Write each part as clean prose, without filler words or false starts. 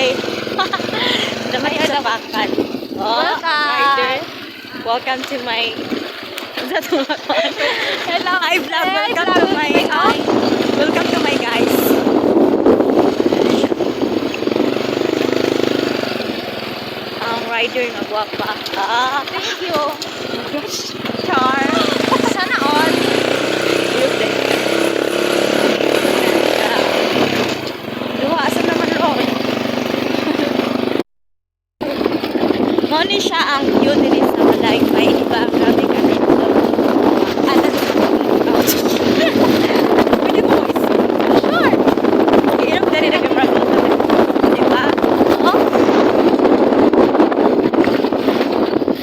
Hi! Naman sa Bakan. Oh, Welcome. Rider. Welcome to my. Hello. Hi vlog, Hi, welcome to vlog. my hi. Welcome to my guys. Ang rider nga gwapa. Ah, Thank you. gosh. Char. Sana all. Beauty. Duha, asa naman ron? Mo ni siya ang view diri sa balay may iba grabe ka dito. Ano? Pwede mo is Sure. Inom dali na camera ko. Di ba? Oh.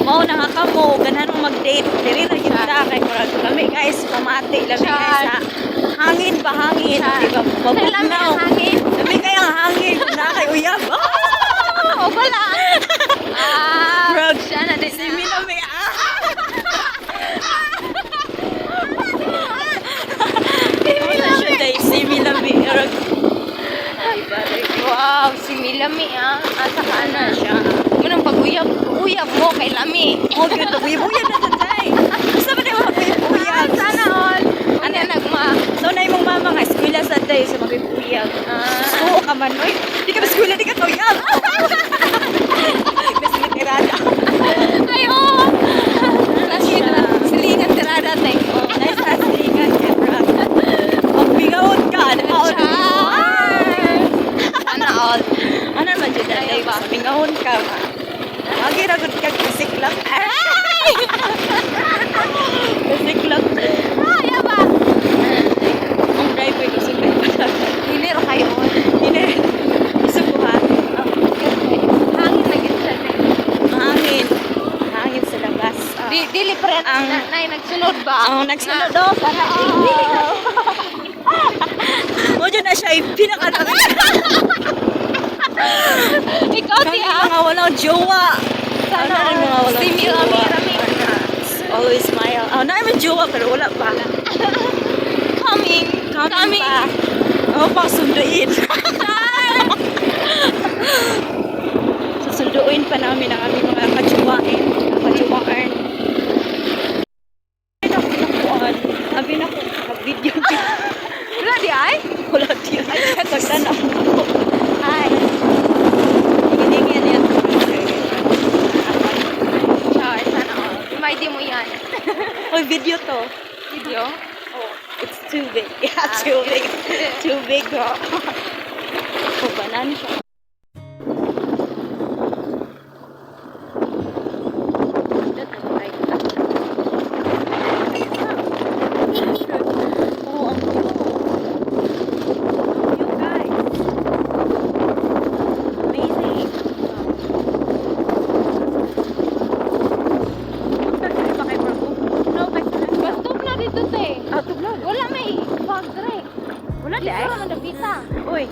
Mao na nga kamo, ganahan mo mag-date. Diri ra gyud ta kay murag kami guys, pamati lami guys sa hangin pa hangin, di ba? Kailan may Mabugnaw. hangin? Lami kay ang hangin na kay uyab. Oh, wala. Ah, Murag siya na din si na. Milami ah. Wala siya day, si Milami. Murag Diba, like, Wow, si Milami ah. Asa ka ano na. siya. Munang pag-uyab, uyab mo kay Lami. Oh, good. Uyab-uyab na tatay. Basta ba na yung mag-uyab-uyab? Sana all. Ano nagma? So, na imong mama nga, eskwela sa day sa mag-uyab. Ah. Suo ka man, oy. Di ka ba eskwela, di ka kauyab. Mas tirada. Ay, oh. Silingan tirada, te. Oh, nice asilingan, Kebra. Ang bingawon ka. Ano Char. Sana all. Ano naman dyan Ayaw ay ba? sa bingawon ka ma. Agi ra gud ka bisiklak. Ay! Bisiklak. Ay, aba. Ang driver ko sa kay. Hinir kayo. Hindi. Isubuhan. Hangin na gid siya, te. Hangin. Hangin sa labas. Ah. Di, dili pre, Ang- na, na, nagsunod ba? Ang nagsunod oh, para oh. Mo dyan na siya yung pinaka Ikaw, Kami ti ah. mga walang jowa. Sana Ano, mga walang Si Milami, jowa. Rami. Always smile. Oh, na may jowa pero wala pa. Coming. Coming pa. Oh, pang sunduin. Susunduin pa namin ang aming mga kajowain. Kajowain. Ay, naku, nakuan. Abi na ko, video. Wala di ay? Wala diyan. Pagtanaw ako. Ay. Hingin yan. Char, sana all. May di mo yan. Oy, video to. Video? Oh, it's too big. Yeah, too big. Too big, girl. Oh, banana siya. Oh, ang cute. Ang cute, guys. Amazing. Punta ba kay Prabhu? No, kay Bastop na dito, te. Ah, tublaw. Wala may bag dre. Wala di Dito ay. ra man dapita. Uy.